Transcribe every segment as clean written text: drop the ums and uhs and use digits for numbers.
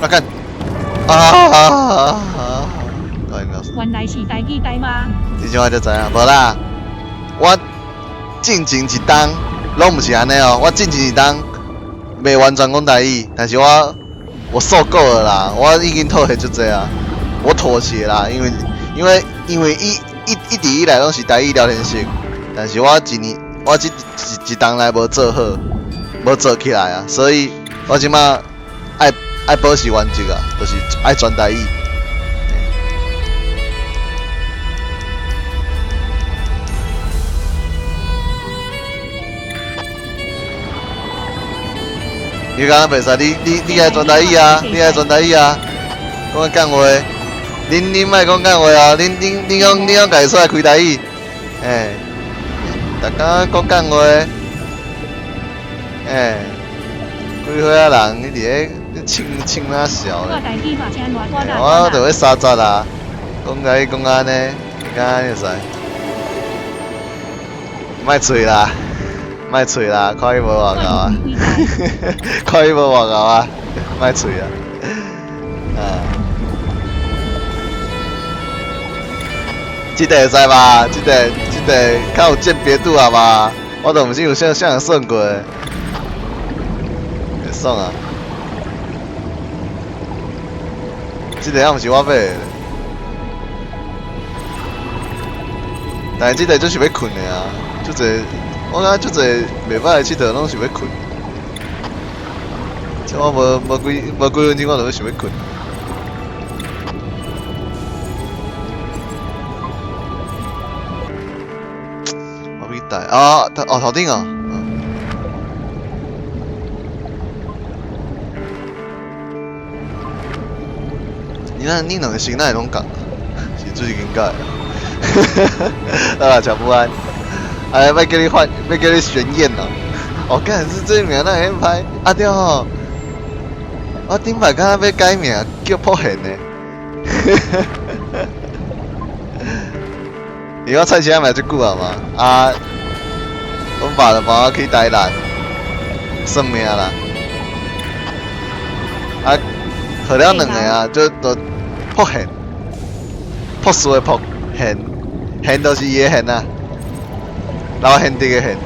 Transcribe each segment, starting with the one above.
啊干！啊！原來是台語台嗎？你這擺就知影，無啦。我進前一冬攏毋是按呢哦，我進前一冬袂完全講台語，但是我受夠了啦，我已經妥協足濟啊，我妥協啦，因為一直以來攏是台語聊天室，但是我一年我這一冬來無做好，無做起來啊，所以我這擺愛保持原則啊，就是愛全台語。你敢若袂使，你愛全台語啊！你愛全台語啊！講幹話，恁莫講幹話啊！恁講家己出來開台語，欸，逐工講幹話，欸，幾歲仔人，你佇咧唱唱哪笑咧？我著欲30啊，講台語講按呢，你敢按呢會使？莫喙啦！莫喙啦，看伊無偌𠢕啊！看伊無偌𠢕啊，莫喙啊！啊，這個會使吧？這個較有鑑別度啊吧？我都毋知有啥人算過，會爽啊！這個猶毋是我買的，但是這個就是欲睏的啊，足濟。我感覺足濟袂歹的𨑨迌，攏是欲睏。這我無幾分鐘，我就欲想欲睏。我欲帶啊，哦頭頂哦。你兩個姓哪會攏仝？是最尷尬。啊，喬不安。哎，欲叫你換，欲叫你玄驗哦！哦，幹是這名哪會歹？啊對吼，我頂擺敢若欲改名叫朴賢呢。因為我菜市仔買足久啊嘛，啊，阮爸就幫我去台南算命啦。啊，號了兩個啊，就朴賢，朴樹的朴，賢，賢就是伊的賢啊。老賢德的賢，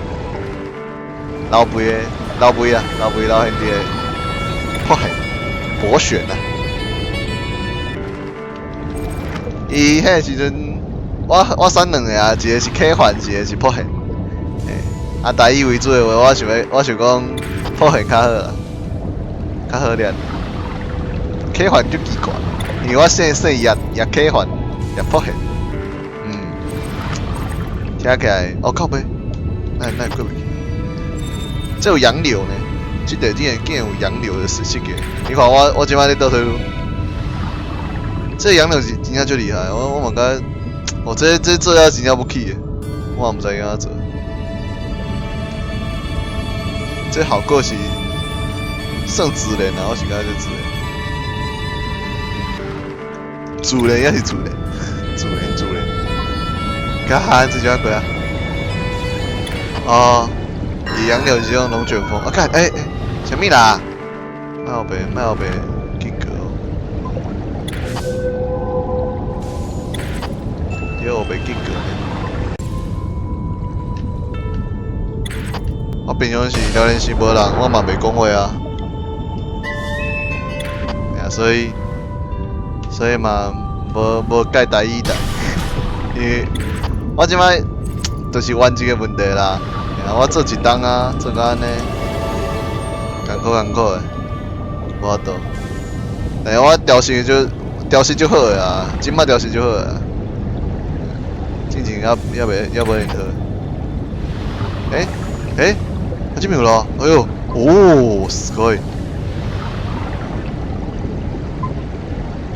老輩的老輩啊，老輩老賢德的朴賢，博選啊。伊彼個時陣，我選兩個啊，一個是啟範，一個是朴賢。欸，啊，台語為主的話，我想講朴賢較好啦，較好念。啟範足奇怪，因為我姓姓葉，葉啟範，葉朴賢。聽起來，哦靠北，那會過袂去？這有洋流呢，這塊竟然有洋流的設計。你看我這擺咧倒退嚕，這洋流是真正足厲害，我嘛感覺，哦這做了真正不起的，我嘛毋知應按怎做。這效果是算自然啊，我是感覺這自然，自然也是自然，自然自然。幹，這就過啊！哦，野洋流是種龍捲風。啊，幹，欸欸，啥物啦？莫予白結果。對，白結果。我平常時聊天室無人，我嘛袂講話啊。所以嘛，無改台語台，因為。我這擺就是原則的問題啦，我做一冬啊，做到按呢，艱苦艱苦的，無法度。但是我調適足好的啊，這擺調適足好的啊，進前猶無恁好。欸欸，啊這邊有路，哎喲，哦，すごい。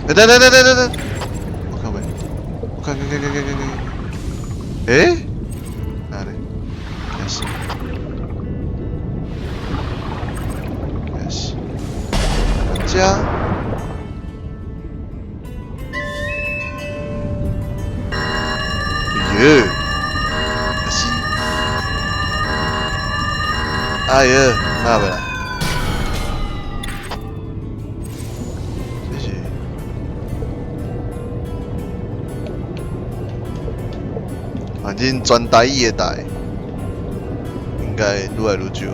欸，等等等等等等，我看袂，我看看看看看看看。欸？哪裡？開始，開始，加。哎呦，是，哎呦，那袂啦。反正全台語的台應該愈來愈少。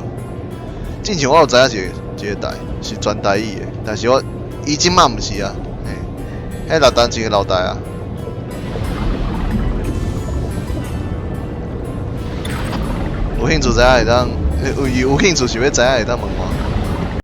之前我有知影一個台是全台語的，但是我伊這擺毋是啊，嘿，彼6冬前的老台啊。有興趣知影會當，有有興趣想欲知影會當問我。